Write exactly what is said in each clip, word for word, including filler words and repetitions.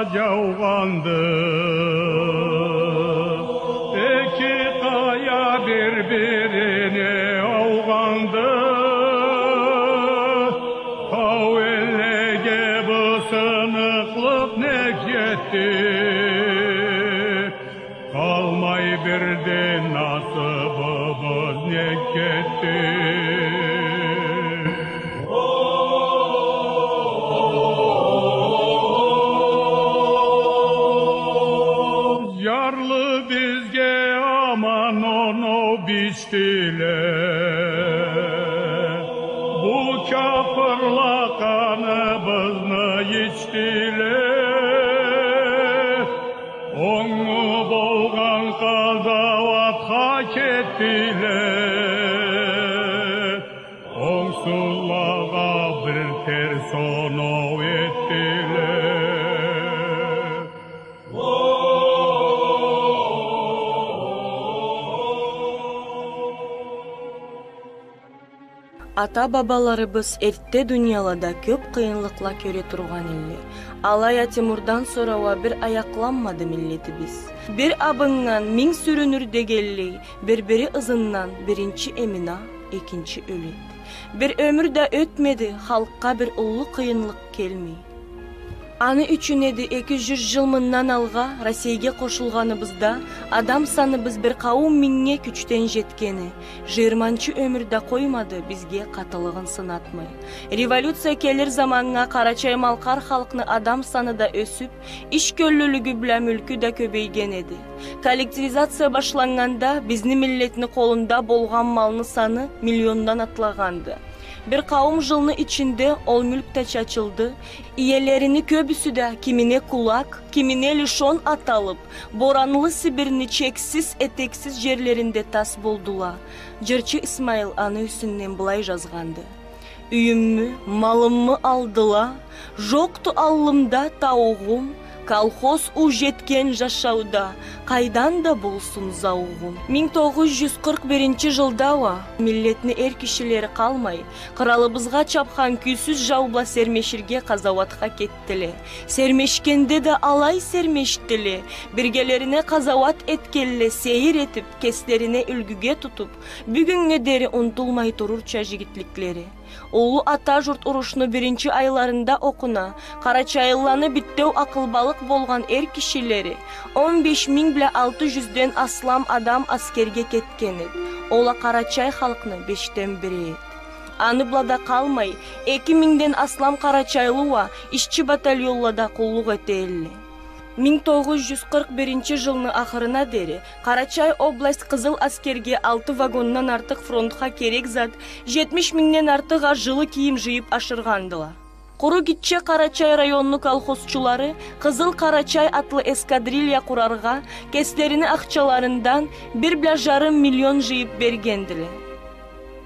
Джаугъанды. Эки къая бир-бирине аугъанды. Хау эллеге бу сыныкълыкъ нек джетди? Къалмай бирден насыбыбыз нек кетди? Джарлы бизге аман оноу бичдиле. Бу кяфырла къаныбызны ичдиле. Онгу болгъан къазауатха кетдиле. Онгсузлагъа бир терс оноу этдиле. Ата-бабаларыбыз эртте дуниялада кёп къыйынлыкъла кёре тургъан элле. Алай а Тимурдан сора уа бир аякъланмады миллетибиз. Бир абыннган минг сюрюнюр дегенлей, бир-бири ызындан биринчи эмин а, экинчи ёлед. Бир ёмюр да ётмеди, халкъгъа бир уллу къыйынлыкъ келмей. Аны ючюн эди эки джюз джыл мындан алгъа Россейге къошулгъаныбызда адам саныбыз бир къауум мингнге кючден джетгени, джыйырманчы ёмюр да къоймады бизге къатылыгъын сынатмай. Революция келир заманнга къарачай-малкъар халкъны адам саны да ёсюп, иш кёллюлюгю бла мюлкю да кёбейген эди. Коллективизация башланнганда бизни миллетни къолунда болгъан малны саны миллиондан атлагъанды. Бир къауум джылны ичинде ол мюлк да чачылды, иелерини кёбюсю да кимине кулак, кимине лишон аталып, боранлы Сибирни чексиз, этексиз джерлеринде тас болдула. Джырчы Исмаил аны юсюнден былай джазгъанды: «Юйюмю, малымы алдыла, джокъду аллымда таугъум, колхоз уу джетген джашауда, къайдан да болсун заугъум». Минг тогъуз джюз къыркъ биринчи джылда уа миллетни эр кишилери къалмай, къралыбызгъа чапхан кюйсюз джау бла сермеширге къазауатха кетдиле. Сермешгенде да алай сермешдиле, биргелерине къазауат этгенле сейир этип, кеслерине юлгюге тутуп, бюгюннге дери унутулмай турурча джигитликлери. Уллу Ата джурт урушну биринчи айларында окъуна къарачайлыланы битеу акъылбалыкъ болгъан эр кишилери, он беш минг бла алты джюзден аслам адам аскерге кетген эд. Ол а къарачай халкъны бешден бири эд. Аны бла да къалмай, эки мингден аслам къарачайлы уа ишчи батальонлада къуллукъ эте элле. Минг тогъуз джюз къыркъ биринчи джылны ахырына дери Къарачай область Къызыл Аскерге алты вагондан артыкъ фронтха керек зат, джетмиш мингден артыкъ а джылы кийим джыйып ашыргъандыла. Къуру Гитче Къарачай районну колхозчулары Къызыл Къарачай атлы эскадрилья къураргъа кеслерини ахчаларындан бир бла джарым миллион джыйып бергендиле.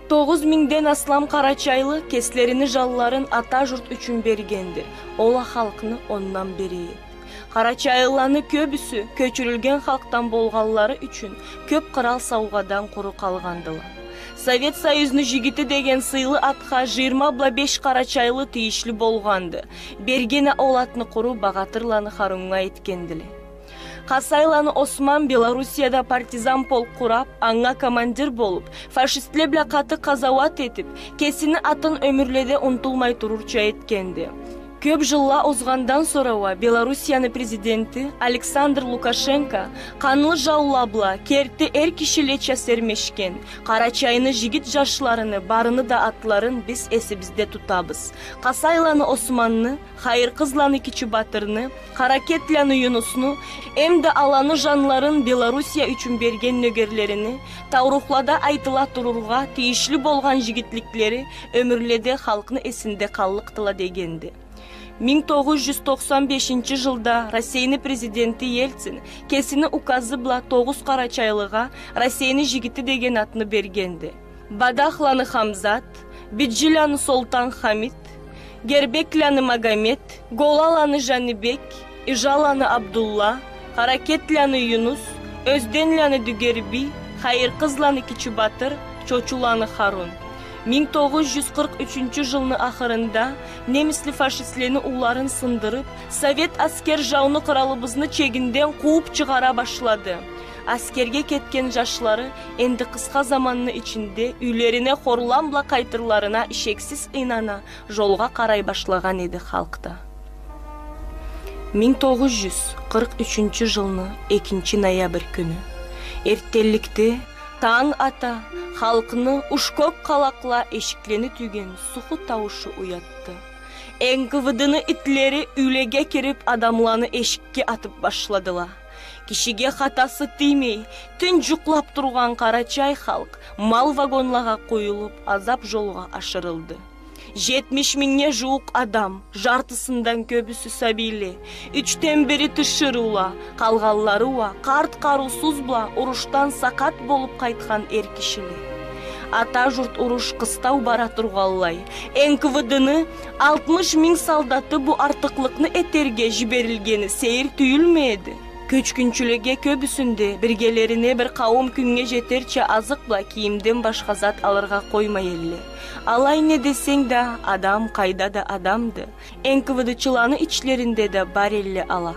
Тогъуз мингден аслам къарачайлы кеслерини джанларын Ата джурт ючюн бергенди. Ол а халкъны ондан бири эд. Къарачайлыланы кёбюсю кёчюрюлген халкъдан болгъанлары ючюн кёп кърал саугъадан къуру къалгъандыла. Совет Союзну джигити деген сыйлы атха джыйырма бла беш къарачайлы тийишли болгъанды. Берген а ол атны къуру Багъатырланы Харуннга этгендиле. Къасайланы Осман Белоруссияда партизан полк къурап, анга командир болуп, фашистле бла къаты къазауат этип, кесини атын ёмюрледе унутулмай турурча этгенди. Кёп джылла озгъандан сора уа Белоруссияны президенти Александр Лукашенко къанлы джаула бла керти эр кишилеча сермешген Къарачайны джигит джашларыны барыны да атларын биз эсибизде тутабыз. Къасайланы Османны, Хайыркъызланы Кичи Батырны, Къаракетланы Юнусну, эмда аланы джанларын Белоруссия ючюн берген нёгерлерини, таурухлада айтыла турургъа тийишли болгъан джигитликлери ёмюрледе халкъны эсинде къаллыкъдыла дегенди. Минг тогъуз джюз токъсан бешинчи джылда Россейни президенти Ельцин кесини указы бла тогъуз къарачайлыгъа Россейни джигити деген атны бергенди. Бадахланы Хамзат, Биджиланы Солтан Хамит, Гербекланы Магомет, Голаланы Жанибек, Ижаланы Абдулла, Къаракетланы Юнус, Ёзденланы Дюгерби, Хайыркъызланы Кичи Батыр, Чочуланы Харун. Минг тогъуз жюз къыркъ ючюнчю жылны ахырында немисли фашистлени ууларын сындырып, совет аскер жауну къыралыбызны чегинден къууп чыгъара башлады. Аскерге кетген жашлары энди къысха заманны ичинде юйлерине хорлам бла къайтырларына ишексиз ийнана, жолгъа къарай башлагъан эди халкъ да. Минг тогъуз жюз къыркъ ючюнчю жылны экинчи ноябрь кюню эрттенликде танг ата, халкъны уш кёк къалакъла эшиклени тюйген суху тауушу уятды. Н К В Д-ны итлери юйлеге кирип, адамланы эшикге атып башладыла. Кишиге хатасы тиймей, тынч жукълап тургъан къарачай халкъ мал вагонлагъа къуюлуп, азап жолгъа ашырылды. Жетмиш мингнге жууукъ адам, жартысындан кёбюсю сабийле, ючден бири тиширыула, къалгъанлары уа къарт-къарыусуз бла урушдан сакъат болуп къайтхан эр кишиле. Ата журт уруш къыстау бара тургъанлай, Н К В Д-ны алтмыш минг солдаты бу артыкълыкъны этерге жиберилгени сейир тюйюлме эди. Кёчгюнчюлеге кёбюсюн да биргелерине бир къауум кюннге жетерча азыкъ бла кийимден башха зат алыргъа къоймай элле. Алай не десенг да, адам къайда да адамды. Н К В Д-чыланы ичлеринде да бар элле ала.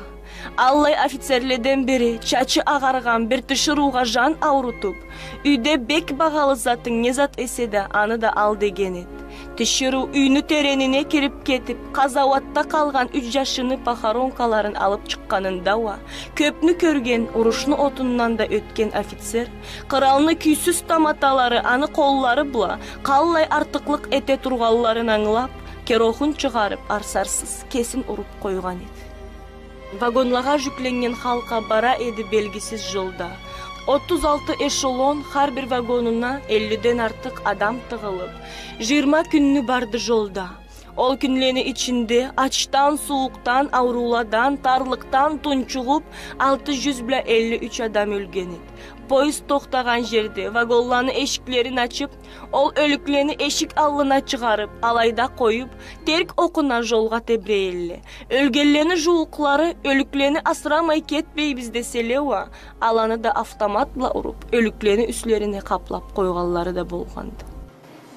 Аллай офицерледен бири чачы агъаргъан бир тиширыугъа жан аурутуп, юйде бек багъалы затынг не зат эсе да, аны да ал деген эд. Тиширыу юйню теренине кирип кетип, къазауатда къалгъан юч жашыны похоронкаларын алып чыкъгъанында уа, кёпню кёрген, урушну отундан да ётген офицер, къыралны кюйсюз таматалары аны къоллары бла къаллай артыкълыкъ эте тургъанларын ангылап, керохун чыгъарып, арсарсыз кесин уруп къойгъан эди. Вагонлагъа жюкленнген халкъ а бара эди белгисиз жолда. Отуз алты эшелон, хар бир вагонуна эллиден артыкъ адам тыгъылып, жыйырма кюнню барды жолда. Ол кюнлени ичинде ачдан, сууукъдан, аурууладан, тарлыкъдан тунчугъуп, алты жюз бла элли юч адам ёлген эди. Поезд тохтагъан жерде вагонланы эшиклерин ачып, ол ёлюклени эшик аллына чыгъарып, алайда къоюп, терк окъуна жолгъа тебирей элле. Ёлгенлени жууукълары, ёлюклени асырамай кетмейбиз деселе уа, аланы да автомат бла уруп, ёлюклени юслерине къаплап къойгъанлары да болгъанды.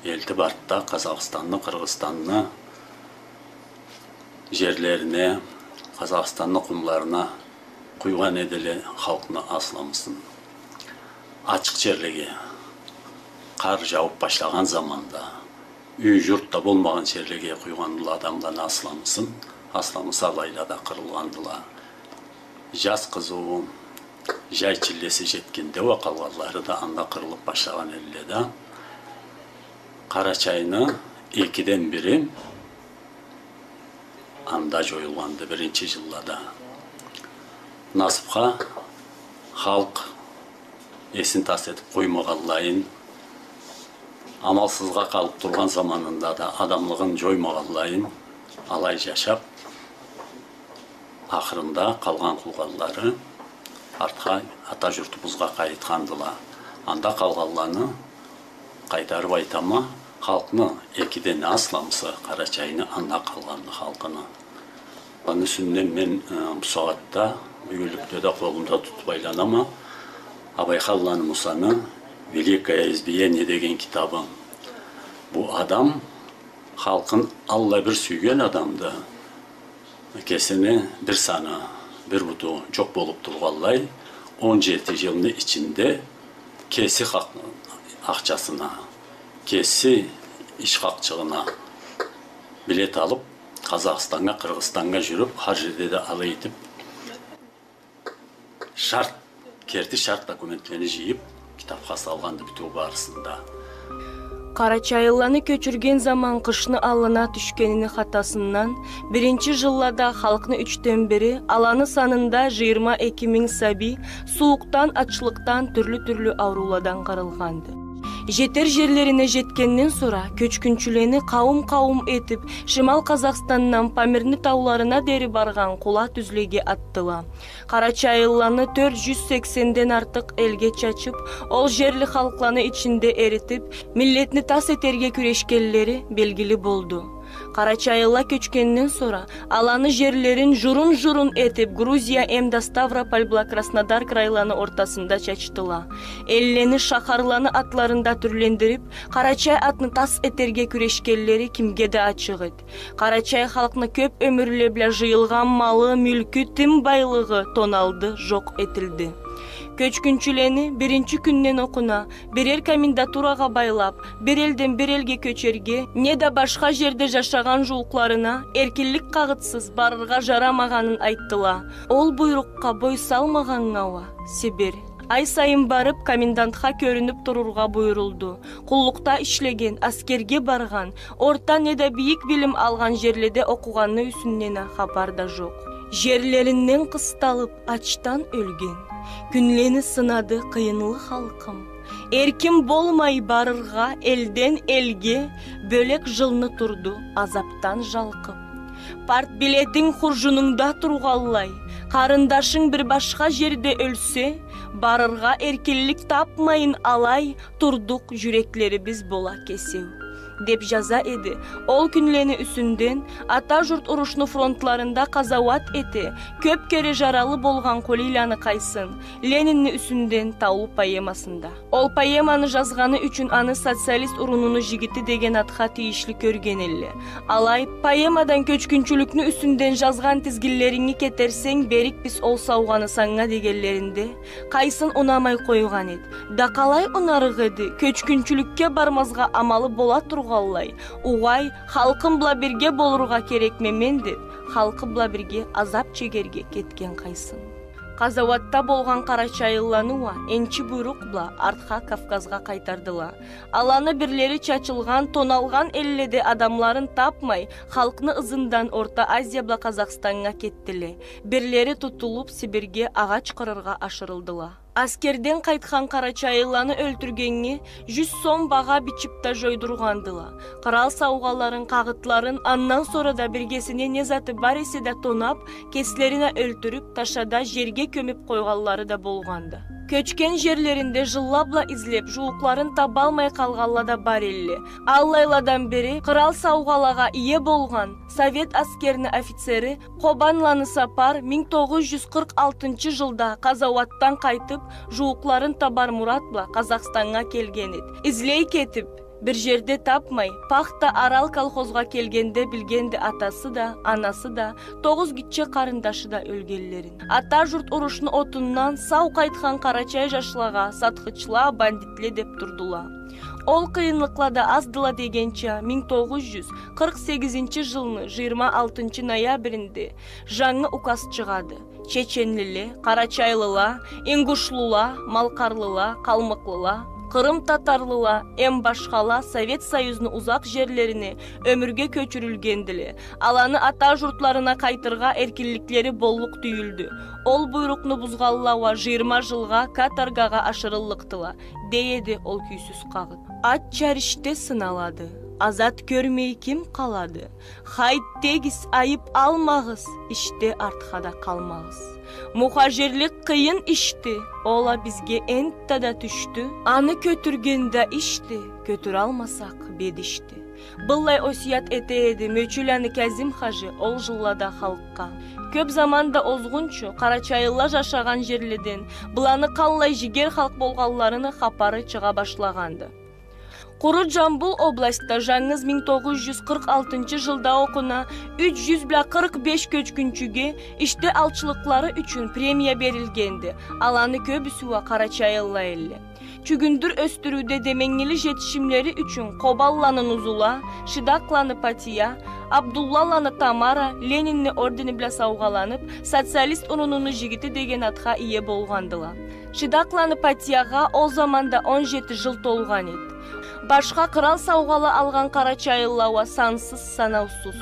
Элтип артда Къазахстанны, Къыргъызстанны жерлерине, Къазахстанны къумларына къуйгъан эдиле халкъны асламысын. Ачыкъ жерлеге, къар жауп башлагъан заманда, юй-журт да болмагъан жерлеге къуйгъандыла адамланы асламысын. Асламысы алайлада къырылгъандыла. Жаз къызыуу, жай чиллеси жетгенде уа къалгъанлары да анда къырылып башлагъан эдиле да. Къарачайны экиден бири анда жоюлгъанды биринчи жыллада. Насыпха, халкъ эсин тас этип къоймагъанлайын, амалсызгъа къалып тургъан заманында да адамлыгъын жоймагъанлайын, алай жашап, ахырында къалгъан-къулгъанлары артха ата журтубузгъа къайтхандыла. Анда къалгъанланы, къайтарып айтама, халкъны экиден асламысы Къарачайны анда къалгъанды халкъыны. Аны юсюнден мен, э, бу сагъатда, бюгюнлюкде да къолумда тутуп айланама Абайханланы Мусаны «Великое избиение» деген китабы. Бу адам халкъын аллай бир сюйген адамды. Кесини бир саны, бир буту жокъ болуп тургъанлай, он жети жылны ичинде кеси хакъ-, ахчасына, кеси иш хакъчыгъына билет алып, Къазахстаннга, Къыргъызстаннга жюрюп, хар жерде да алай этип, шарт, керти шарт документлени жыйып, китапха салгъанды бютеу барысын да. Къарачайлыланы кёчюрген заман къышны аллына тюшгенини хатасындан, биринчи жыллада халкъны ючден бири, аланы санында жыйырма эки минг сабий, сууукъдан, ачлыкъдан, тюрлю-тюрлю аурууладан къырылгъанды. Жетер жерлерине жетгенден сора, кёчгюнчюлени къауум-къауум этип, Шимал Къазахстандан Памирни тауларына дери баргъан къула тюзлеге атдыла. Къарачайлыланы тёрт жюз сексенден артыкъ элге чачып, ол жерли халкъланы ичинде эритип, миллетни тас этерге кюрешгенлери белгили болду. Къарачайлыла кёчгенден сора, аланы жерлерин журун-журун этип, Грузия эмда Ставрополь бла Краснодар крайланы ортасында чачдыла. Эллени, шахарланы атларын да тюрлендирип, къарачай атны тас этерге кюрешгенлери кимге да ачыкъ эд. Къарачай халкъны кёп ёмюрле бла жыйылгъан малы, мюлкю, тин байлыгъы тоналды, жокъ этилди. Кёчгюнчюлени биринчи кюнден окъуна бирер комендатурагъа байлап, бир элден бир элге кёчерге, неда башха жерде жашагъан жууукъларына эркинлик къагъытсыз барыргъа жарамагъанын айтдыла. Ол буйрукъгъа бой салмагъаннга уа Сибирь. Ай сайын барып, комендантха кёрюнюп турургъа буюрулду. Къуллукъда ишлеген, аскерге баргъан, орта неда бийик билим алгъан жерледе окъугъанны юсюнден а хапар да жокъ. Жерлеринден къысталып, ачдан ёлген, кюнлени сынады къыйынлы халкъым. Эркин болмай барыргъа элден элге, бёлек жылны турду азапдан жалкъып. Партбилетинг хуржунунгда тургъанлай, къарындашынг бир башха жерде ёлсе, барыргъа эркинлик тапмайын алай, турдукъ, жюреклерибиз бола кесеу, деп жаза эди ол кюнлени юсюнден Ата журт урушну фронтларында къазауат эте, кёп кере жаралы болгъан Къулийланы Къайсын Ленинни юсюнден «Таулу» поэмасында. Ол поэманы жазгъаны ючюн аны «Социалист урунуну жигити» деген атха тийишли кёрген элле. Алай, поэмадан кёчгюнчюлюкню юсюнден жазгъан тизгинлеринги кетерсенг, берикбиз ол саугъаны санга дегенлеринде, Къайсын унамай къойгъан эд. Да къалай унарыкъ эди, кёчгюнчюлюкге бармазгъа амалы бола тургъанлай, угъай, халкъым бла бирге болургъа керекме мен деп, халкъы бла бирге азап чегерге кетген Къайсын. Къазауатда болгъан къарачайлыланы уа энчи буйрукъ бла артха Кавказгъа къайтардыла. Аланы бирлери чачылгъан, тоналгъан элледе адамларын тапмай, халкъны ызындан Орта Азия бла Къазахстаннга кетдиле. Бирлери тутулуп, Сибирьге агъач къырыргъа ашырылдыла. Аскерден къайтхан къарачайлыланы ёлтюргеннге жюз сом багъа бичип да жойдургъандыла. Къырал саугъаларын, къагъытларын, андан сора да биргесине не заты бар эсе да тонап, кеслерин а ёлтюрюп, ташада жерге кёмюп къойгъанлары да болгъанды. Кёчген жерлеринде жылла бла излеп, жууукъларын табалмай къалгъанла да бар элле. Аллайладан бири къырал саугъалагъа ие болгъан совет аскерини офицери Къобанланы Сапар минг тогъуз жюз къыркъ алтынчы жылда къазауатдан къайтып, жууукъларын табар мурат бла Къазахстаннга келген эд. Излей кетип, бир жерде тапмай, Пахта-Арал колхозгъа келгенде билгенди атасы да, анасы да, тогъуз гитче къарындашы да ёлгенлерин. Ата журт урушну отундан сау къайтхан къарачай жашлагъа сатхычла, бандитле деп турдула. Ол къыйынлыкъла да аздыла дегенча, минг тогъуз жюз къыркъ сегизинчи жылны жыйырма алтынчы ноябринде жангы указ чыгъады. Чеченлиле, къарачайлыла, ингушлула, малкъарлыла, къалмыкълыла, къырым татарлыла эм башхала Совет Союзну узакъ жерлерине ёмюрге кёчюрюлгендиле. Аланы ата журтларына къайтыргъа эркинликлери боллукъ тюйюлдю. Ол буйрукъну бузгъанла уа жыйырма жылгъа каторгагъа ашырыллыкъдыла, дей эди ол кюйсюз къагъыт. Ат чаришде сыналады, азат кёрмей ким къалады? Хайт, дегиз, айып алмагъыз, ишде артха да къалмагъыз. Мухажирлик къыйын ишди, ол а бизге энтта да тюшдю. Аны кётюрген да ишди, кётюралмасакъ, бедишди. Быллай осият эте эди Мёчюланы Кязим хажи ол жыллада халкъгъа. Кёп заман да озгъунчу, къарачайлыла жашагъан жерледен быланы къаллай жигер халкъ болгъанларыны хапары чыгъа башлагъанды. Къуру Жамбул областда жангыз минг тогъуз жюз къыркъ алтынчы жылда окъуна юч жюз бла къыркъ беш кёчгюнчюге ишде алчылыкълары ючюн премия берилгенди. Аланы кёбюсю уа къарачайлыла элле. Чюгюндюр ёсдюрюуде деменгили жетишимлери ючюн Къобанланы Нузула, Шидакъланы Патия, Абдуллаланы Тамара Ленинни ордени бла саугъаланып, социалист урунуну жигити деген атха ие болгъандыла. Шидакъланы Патиягъа ол заманда он жети жыл толгъан эд. Башха къырал саугъала алгъан къарачайлыла уа сансыз-санаусуз.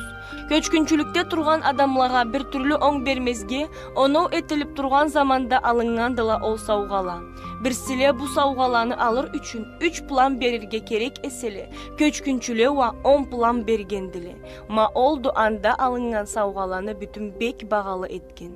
Кёчгюнчюлюкде тургъан адамлагъа бир тюрлю онг бермезге, оноу этилип тургъан заманда алыннгандыла ол саугъала. Бирсиле бу саугъаланы алыр ючюн юч план берирге керек эселе, кёчгюнчюле уа он план бергендиле. Ма олду анда алыннган саугъаланы бютюн бек багъалы этген.